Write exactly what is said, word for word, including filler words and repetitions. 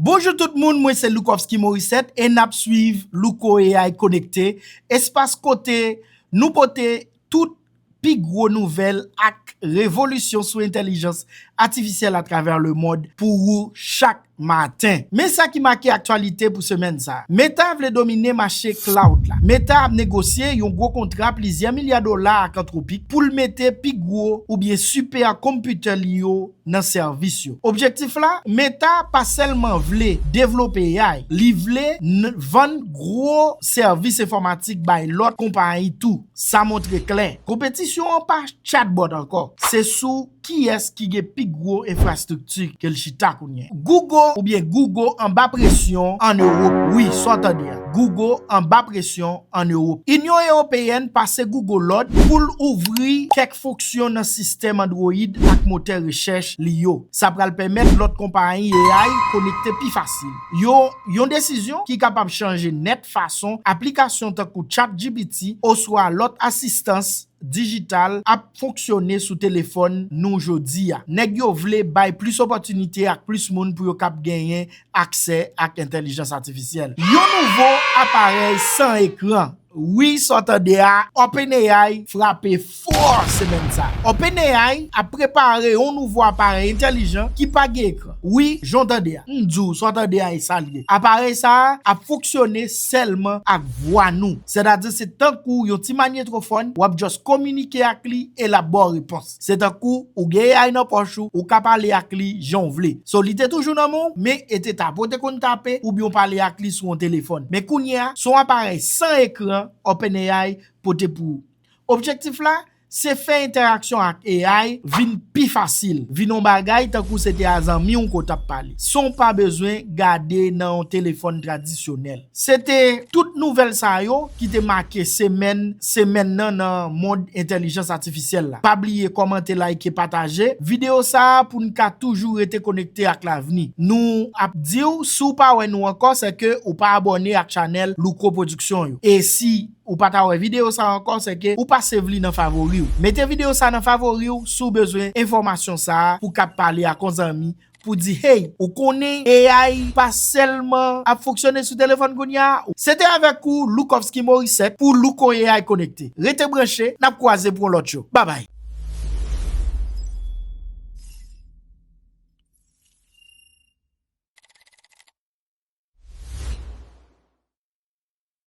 Bonjou tout moun, mwen se Loukovsky Morissette e n ap swiv Louko A I Konekte, espas kote nou pote tout pi gwo nouvèl ak revolisyon sou entèlijans atifisyèl atravè lemonn pou ou chak maten. Men sa ki make aktyalite pou semèn sa a. Meta vle domine mache cloud la. Meta ap negosye yon gwo kontra plizyè milya dola ak Anthropic pou l mete pi gwo oubyen sipè konpitè li yo nan sèvis yo. Objektif la, Meta pa sèlman vle devlope A I, li vle n- vann gwo sèvis enfòmatik bay lòt konpayi tou. Sa montre klè, konpetisyon an pa chatbot ankò, se sou kiyès ki gen pi gwo enfrastrikti ke l chita kounye a. Google oubyen Google anba presyon ann Ewòp. Wi, sa w tande a. Google anba presyon ann Ewòp. Inyon Ewopeyèn pase Google lòd pou l ouvri kèk fonksyon nan sistèm Android ak motè rechèch li yo. Sa pral pèmèt lòt konpayi A I konekte pi fasil. Yo, yon desizyon ki kapab chanje nèt fason aplikasyon tankou ChatGPT oswa lòt asistans dijital ap fonksyone sou telefòn nou jodi a. Nèg yo vle bay plis opòtinite ak plis moun pou yo kab genyen aksè ak entèlijans atifisyèl. Yon nouvo aparèy san ekran. Wi, sa w tande a, OpenAI frape fò semèn sa a. OpenAI ap prepare yon nouvo aparèy entèlijan ki pa gen ekran. Wi, jan w tande a. M di w, sa w tande a, e sa l ye. Aparèy sa a ap fonksyone sèlman ak vwa nou. Sètadi se tankou yon ti manyetwofòn, w ap just kominike ak li e l ap ba w repons. Se tankou ou gen A I nan pòch ou, ou ka pale ak li jan w vle. So, li te toujou nan men w, men e te tape w te konn tape, oubyen w pale ak li sou yon telefòn. Men kounye a, se yon aparèy san ekran OpenAI pote pou ou. Objektif la, se fè entèraksyon ak A I vin pi fasil, vin yon bagay tankou se te a zanmi w ke w t ap pale, san w pa bezwen gade nan yon telefòn tradisyonèl. Se te tout nouvèl sa yo ki te make semèn, semèn nan nan mond entèlijans atifisyèl la. Pa bliye kòmante, like, pataje videyo sa a pou n ka toujou rete konekte ak lavni. Nou ap di w, si w pa wè nou ankò, se ke ou pa abòne ak chanèl Louko Production yo. E si ou pa ta wè videyo sa a ankò, se ke ou pa save li nan favori w. Mete videyo sa a nan favori w si w bezwen enfòmasyon sa a pou w kab pale ak yon zanmi pou di, hey, ou konnen A I pa sèlman ap fonksyone sou telefòn kounye a? Se te avèk ou, Loukovsky Morissette, pou Louko A I Konekte. Rete branche, n ap kwaze pou yon lòt show. Babay!